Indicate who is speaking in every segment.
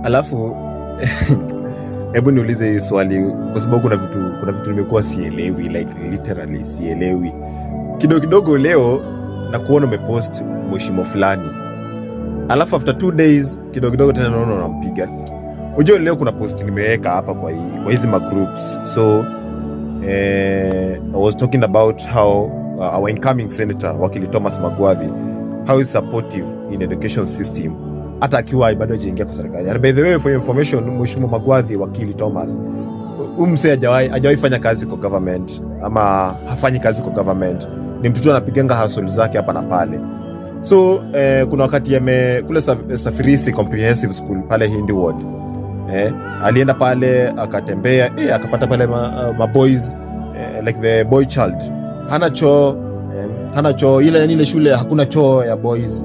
Speaker 1: Alafu hebu niulize hii swali kwa sababu kuna vitu nimekuwa sielewi, like literally sielewi. Kidogo kidogo leo na kuona umepost mheshimiwa fulani, alafu after 2 days kidogo kidogo tena naona unampiga. Unajua leo kuna post nimeweka hapa kwa hizi magroups. So I was talking about how our incoming senator, Wakili Thomas Magwadhi, how is supportive in education system hata akiwa bado hajaingia kwa serikali. And by the way, for your information, Mheshimiwa Magwadhi, Wakili Thomas, huyu msee hajawahi fanya kazi kwa government ama hafanyi kazi kwa government. Ni mtoto anapiganga hustle zake hapa na pale. So kuna wakati ame kule Safirisi Comprehensive School pale Hindi Ward, alienda pale akatembea, akapata pale ma boys, like the boy child hana choo, hana choo ile, yani ile shule hakuna choo ya boys,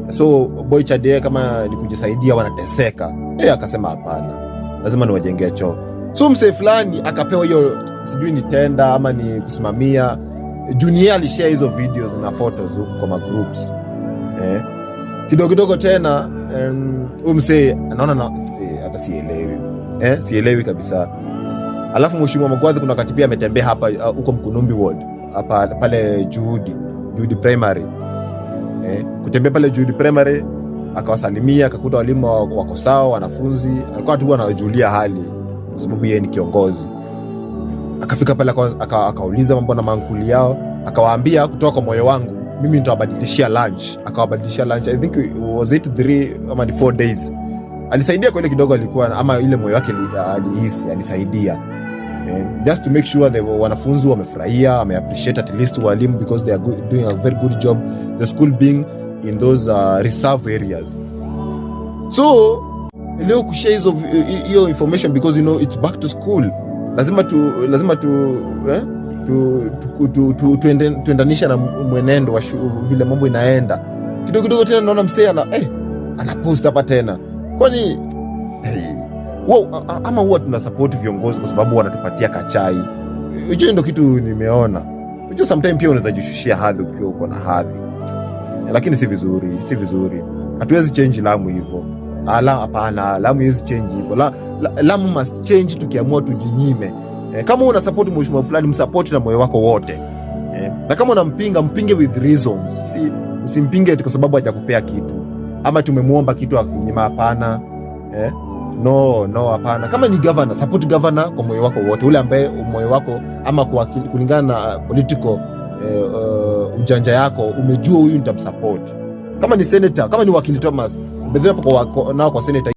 Speaker 1: so boy child yeye kama ni kujisaidia wanateseka. Akasema hapana, lazima niwajengee choo. So msee fulani akapewa hiyo, sijui ni tenda ama ni kusimamia, junior alishare hizo videos na photos huku kwa magroups. Kidogo kidogo tena huyu msee anaona na hata sielewi, sielewi kabisa. Alafu Mheshimiwa Magwadhi kuna wakati pia ametembea hapa huko Mkunumbi Ward hapa pale Juhudi Primary, kutembea pale Juhudi Primary akawasalimia, akakuta walimu wako sawa, wanafunzi alikuwa tu anawajulia hali kwa sababu yeye ni kiongozi. Akafika pale akauliza mambo na mankuli yao, akawaambia, "Kutoka kwa moyo wangu mimi nitawabadilishia lunch." Akawabadilishia lunch, I think was it 3 ama ni 4 days. Alisaidia kwa ile kidogo alikuwa ama ile moyo wake alihisi alisaidia, just to make sure the wanafunzi wamefurahia, wameappreciate at least walimu because they are doing a very good job, the school being in those reserve areas. So leo kushare hiyo information because you know it's back to school, lazima tu eh, tu, tu, tu, tu, tuende, tuendanisha na mwenendo wa vile mambo inaenda. Kidogo kidogo tena naona msee ana post hapa tena. Kwani hey, wow, ama huwa tuna support viongozi kwa sababu wanatupatia kachai? Hiyo ndo kitu nimeona. Unajua sometimes pia unaweza jishushia hadhi ukiwa uko na hadhi, lakini si vizuri, si vizuri. Hatuwezi change Lamu hivyo. Ala, hapana, Lamu haiwezi change hivyo. Lamu must change tukiamua tujinyime. Kama una support mheshimiwa fulani, msupport na moyo wako wote. Na kama unampinga, mpinge with reasons. Si usimpinge eti kwa sababu hajakupea kitu ama tumemwomba kitu akunyima. Hapana. No, no, hapana. Kama ni governor, support governor kwa moyo wako wote, ule ambaye moyo wako ama kwa kulingana na political ujanja yako umejua huyu nitamsupport. Kama ni senator, kama ni Wakili Thomas, bedhe hapo kwa nao kwa senator.